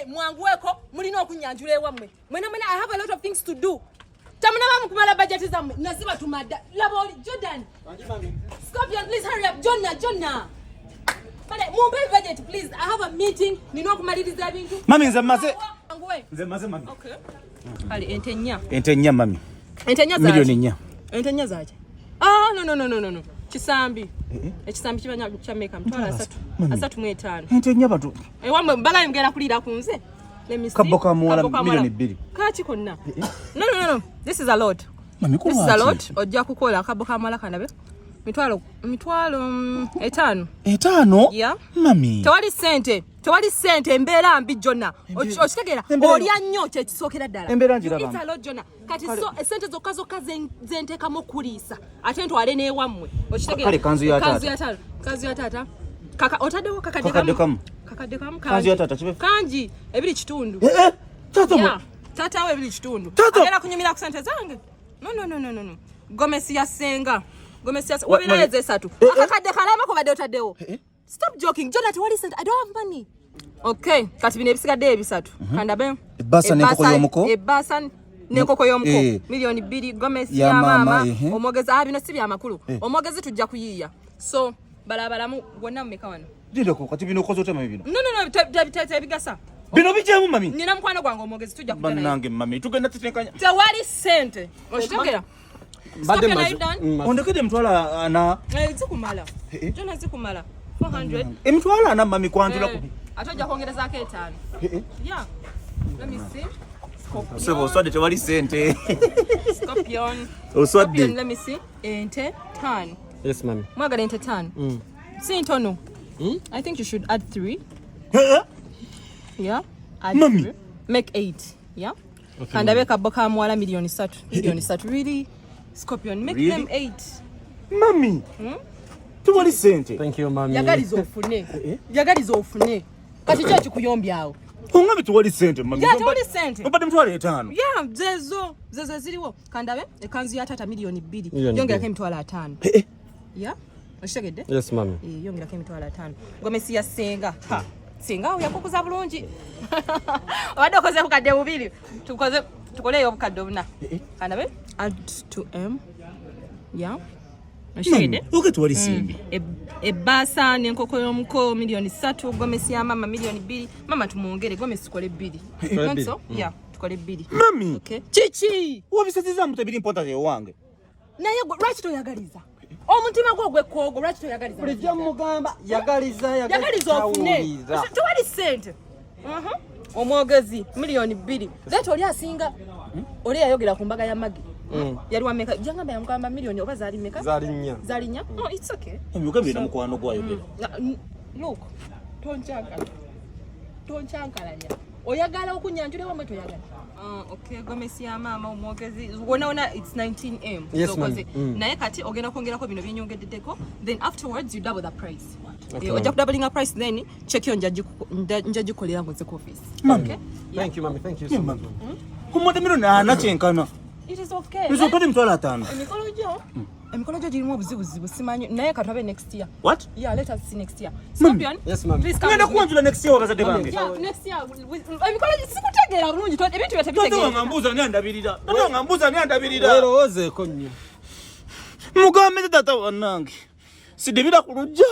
Mwanguweko, mulina okunyanjula ewammwe mwena mwena. I have a lot of things to do. Temunaba mukumala budget zammwe, nazibatuma dda. Laba oli Jordan. Scorpion, please hurry up. Jonna, Jonna. Bale, mumpe budget, please. I have a meeting. Nina okumaliriza ebintu. Mami, nze mmaze. Mwanguwe. Nze mmaze, mami. Okay. Kale, ente nnya. Ente nnya, mami. Ente nnya zaaki? Miliyoni 4. Ente nnya zaaki? Ah, no, no, no, no, no, no. Kisambi. Ekisambi kiba kya meka? 300,000. Mami. 35. Ente nnya batu. Ewammwe mbagaye mugenda kuliira ku nze. Let me see. Kabbo ka muwala, Kabbo ka miliyoni 2. Kaki konna? No, no, no, no. This is a lot. Mami, This is a kulwaki? lot. Ojja kukola akabbo ka muwala kanabe. Mitwalo 50. 50? Yeah. Mami. Tewali ssente. Tewali ssente, embeera mbi, Jonna. Okitegeera? Olya nnyo, kyekisookera ddala. Embeera ngiraba. You eat a lot, Jonna. Kati so essente zokka zokka zenteekamu okuliisa, ate ntwale n'ewammwe. Okitegeera? Kale, kanzu ya Kanzu taata. ya taata. Kanzu ya taata. Kaka otaddewo kakadde? Kakadde kamu. Kakadde kamu. Kanzu ya taata kibe- Kangi 2.5. Eh, eh, taata. Yeah. Taata we 2.5. Taata! Agenda kunyumira ku sente zange? No, no, no, no, no, no. Gomesi ya senga. Gomesi ya Wa- wabira mami. esatu. Eh, eh. Akakadde kalaba ko badde otaddewo. Eh. Stop joking. Jonah, tewali sente. I don't have money. Okay, kati bino ebisigadde ebisatu. Kandabe. Ebbaasa n'enkoko y'omuko. Ebbaasa n'enkoko y'omuko. 2 million, gomesi Ya ya maama, maama, ehe. omwogezi, ah, bino si bya makulu. Eh. Omwogezi tujja kuyiiya. So balabalamu bonna mumeka wano. Lindako, kati bino okoze otya, mami, bino? No, no, no, tebigasa. Bino bijemu, mami. Nina mukwano gwange omwogezi, tujja kujja naye. Bannange, mami, tugenda tutenkanya. Tewali ssente. Okitegeera? Mbadde Scorpion, are maze. you done? Ondekedde 40,000. Eh, zikumala. Eh, eh. Jona, zikumala. 400. 40,000, mami, kwanjula Eh, kubi. Ate ojja kwongerezaako 50. Eh, eh. Yeah. Let me see. Scorpion. Sebo, oswadde, tewali ssente. Scorpion. Oswadde. Scorpion, let me see. Ente 5. Yes, mami. Mwagala ente 5. Si ntono. I think you should add three. Eh, eh. Yeah. Add Mami. three. Make eight. Yeah. Kandabe kabbo ka muwala miliyoni 3. Miliyoni 3. Really? Scorpion, make Really? them eight. Mami, tewali ssente. Thank you, mami. Yagaliza ofune. Yagaliza ofune. Kati kyo kikuyombyawo. Ongambe tewali ssente, mami. Yeah, tewali ssente. Obadde 50,000. Yeah, zezo zezo ziriwo. Kandabe ekanzu ya taata miliyoni 2. Miliyoni Yongerako 2. 50,000. Eh, eh. Yeah, okitegedde? Yes, mami. Eh, yongerako 50,000. Gomesi ya senga. Ha, senga awo yakukuza bulungi. Obadde okoze 2,000, tukoze tukoleyo 4,000. Kandabe add to m. Yeah, okitegedde? Oge tewali ssente. Ebbaasa n'enkoko y'omuko miliyoni 3, gomesi ya mama miliyoni 2. Mama tumwongere, gomesi tukole 2. Tukole Not 2. so? Yeah, tukole 2. Mami. Okay. Kiki? Wabisazizaamu, tebiri important ewange. Naye gwe lwaki toyagaliza omutima gwo ogw'ekkoogo? Lwaki toyagaliza? Bulijjo mugamba yagaliza. Yagaliza ofune. Tawulira. Tewali ssente. Omwogezi miliyoni 2. Leeta oli asinga oli yayogera ku mbaga ya Magi. Yali wa meka? Jangamba yamugamba miliyoni oba zaali meka? Zaali 4. Zaali 4. Oh, it's okay. Emyuga na mukwano gwayogera. Look, tonkyankala, tonkyankalanya. Oyagala okunyanjula wamwe, toyagala? Ah, okay, gomesi ya maama, omwogezi, wona wona it's 19M. Yes, Zokoze. ma'am. Naye kati ogenda kwongerako bino byenyongeddeko, then afterwards you double the price. Okay, Eh, ojja kudoublinga price, then check yo nja gikolera ngoze ku office. Mami. Okay? Thank you, mami. Thank you so much. Omuwadde 40,000,000 kyenkana. It is okay. Nze ompadde 50,000. Emikolo gyo girimu obuzibuzibu, simanyi, naye katwabe next year. What? Yeah, let us see next year. Scorpion. Yes, ma'am. Please come Ngenda with me. kuwanjula next year wabazadde bange. Yeah, next year emikolo sikutegeera bulungi, ebintu byo Taata tebitegeera. wange ambuuza ani andabirira. Taata wange ambuuza ani andabirira. Weerowoozeeko nnyo. Mugambe taata wannange sidibira ku lujja.